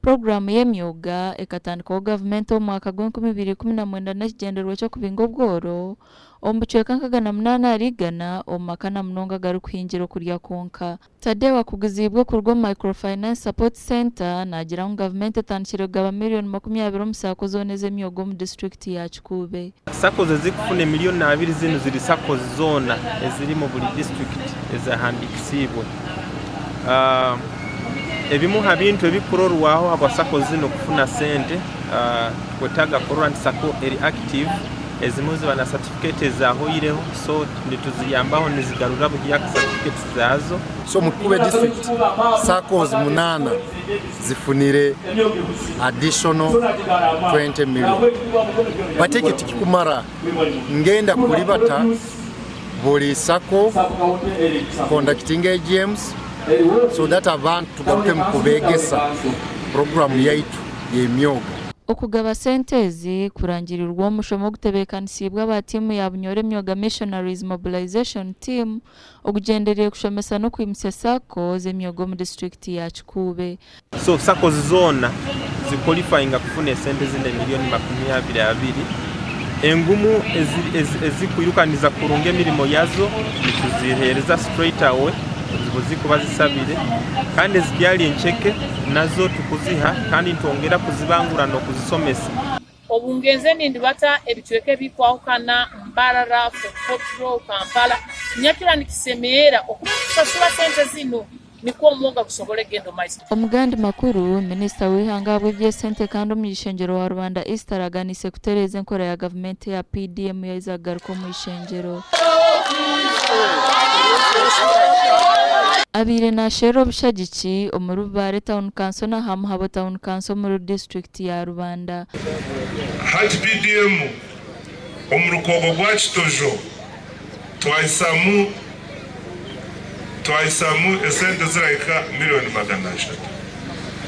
Puroguraamu y'emyoga ekatandikwaho gavumenti omu mwaka gw'enkumi ibiri ikumi na mwenda n'ekigyendererwa ky'okubinga obworo omu bicweka nkagana munaana ahari igana omu maka na munonga agarikuhingira okurya kwonka. Tadeo akugiziibwe kuruga omu Microfinance Support Centre naagira ngu gavumenti etandikire kugaba miriyoni 20 omu saako zoona ez'emyoga omu disiturikiti ya Kikuube. Saccos ezirikufuna emiliyoni abiri zinu ziri saccos zoona eziri mu buri disiturikiti ezahandiikisiibwe. Ebimu ha bintu ebikurorwaho habwa sacco zinu kufuna sente, twetaaga kurora nti sacco eri active, ezimu ziba na certificate ezahoireho so nituziyambaho nizigarura buhyaka certificates zaazo. So omu Kikuube district saccos munaana zifunire additional 20 million but ekyo tikikumara ngenda kuribata buri sacco conducting AGMs so that abantu tugarukemu kubegesa program yaitu y'emyoga. Okugaba sente ezi kurangirirwe omu mushomo ogutebeekanisiibwe aba tiimu ya Bunyoro Emyoga Missionaries Mobilisation Team ogugyendereire kushomesa n'okwimutsya sacco z'emyoga omu disiturikiti ya Kikuube. So saccos zoona zi qualifyinga kufuna esente zinu emilioni 22 abiri. Engumu ezikwirukaniza kurungi emirimo yazo nituzihereza straight away obu zikuba zisabire kandi ezikyari enceke nazo tukuziha kandi nitwongera kuzibangura n'okuzisomesa. Obu ngenze nindibata ebicweka ebikwahukana, Mbarara, Fort Portal, Kampala, nyakira nikisemeera okuba nitusasura sente zinu nikwo omwoga gusobole kugenda omu maiso. Omu gandi makuru, Minisita w'eihanga ahabw'eby'esente kandi omuny'ishengyero wa Rubanda East araganiise kutereeza enkora ya gavumenti eya PDM yaiza kugaruka omu ishengyero. Abaire nasherura obushagiki omuri Bubare Town Council na Hamuhabo Town Council omuri disiturikiti ya Rubanda. Hati PDM omu rukogo gwa Kitojo twahisamu twahisamu esente zirahika miriyoni 300.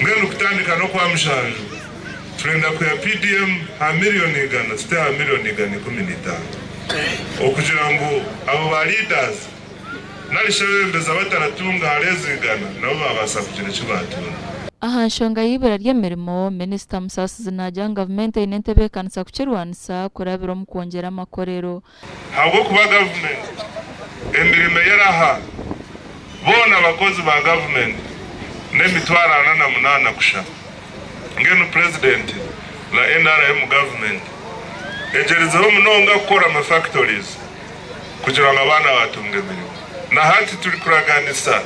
Mbwenu kutandika n'okwa mushanju turenda kwiha PDM aha miriyoni 100 tute aha miriyoni 115 okugira ngu abo ba leaders nari shi abeebembezi abataratunga ahari ezo igana nabo baabaasa kugira eki baatunga. Aha nshonga y'eibura ry'emirimo, Minisita Musasizi naagira ngu gavumenti eine entebeekanisa kukirwanisa kurabira omu kwongyera amakorero. Ahabw'okuba gavumenti emirimo ei eraha boona abakozi ba gavumenti n'emitwaro 48 kusha. Mbwenu Purezidenti na nrm gavumenti egyerizeho munonga kukora ama factories kugira ngu abaana batunga emirimo. Na hati turikuraganisa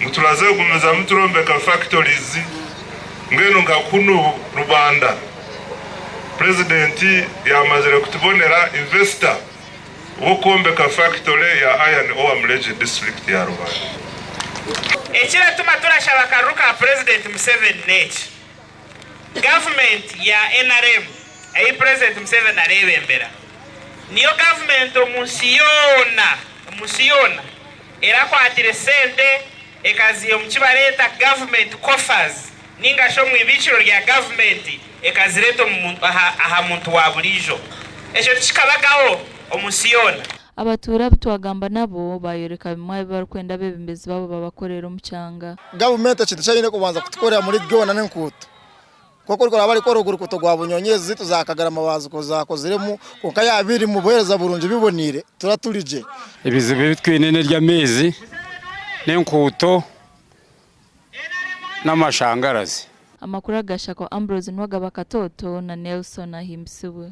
ngu turaze kugumizamu turombeka factories mbwenu nka kunu Rubanda Purezidenti yamazire kutubonera investor w'okwombeka factory ya iron ore omuri egi disiturikiti ya Rubanda. Ekiratuma turashaba akaruru ka Purezidenti Museveni n'eki, Gavumenti ya nrm ei Purezidenti Museveni areebembera niyo gavumenti omu nsi yoona omu nsi yoona erakwatire sente ekaziiha omu kibareeta Government coffers ninga shi omu ibiikiro rya gavumenti ekazireeta aha muntu wa buriijo. Ekyo tikikabagaho omu nsi yoona. Abatuura abu twagamba nabo baayoreka bimwe aha bi barikwenda abeebembezi baabo babakorere omu kyanga. Gavumenti ekintu eki eine kubanza kutukorera muri byona n'enkuuto. Nk'oku orikureeba barikukora ogu rukuuto rwa Bunyonyi ezi zaitu za Kagarama baazikoziremu kwonka yaaba biri omu buheereza burungi biboneire turaba turi gye. Ebizibu ebi twine n'eby'amaizi n'enkuuto n'amashangarazi. Amakuru aga Shako Ambrose Nuwagaba Katoto na Nelson Ahimbisibwe.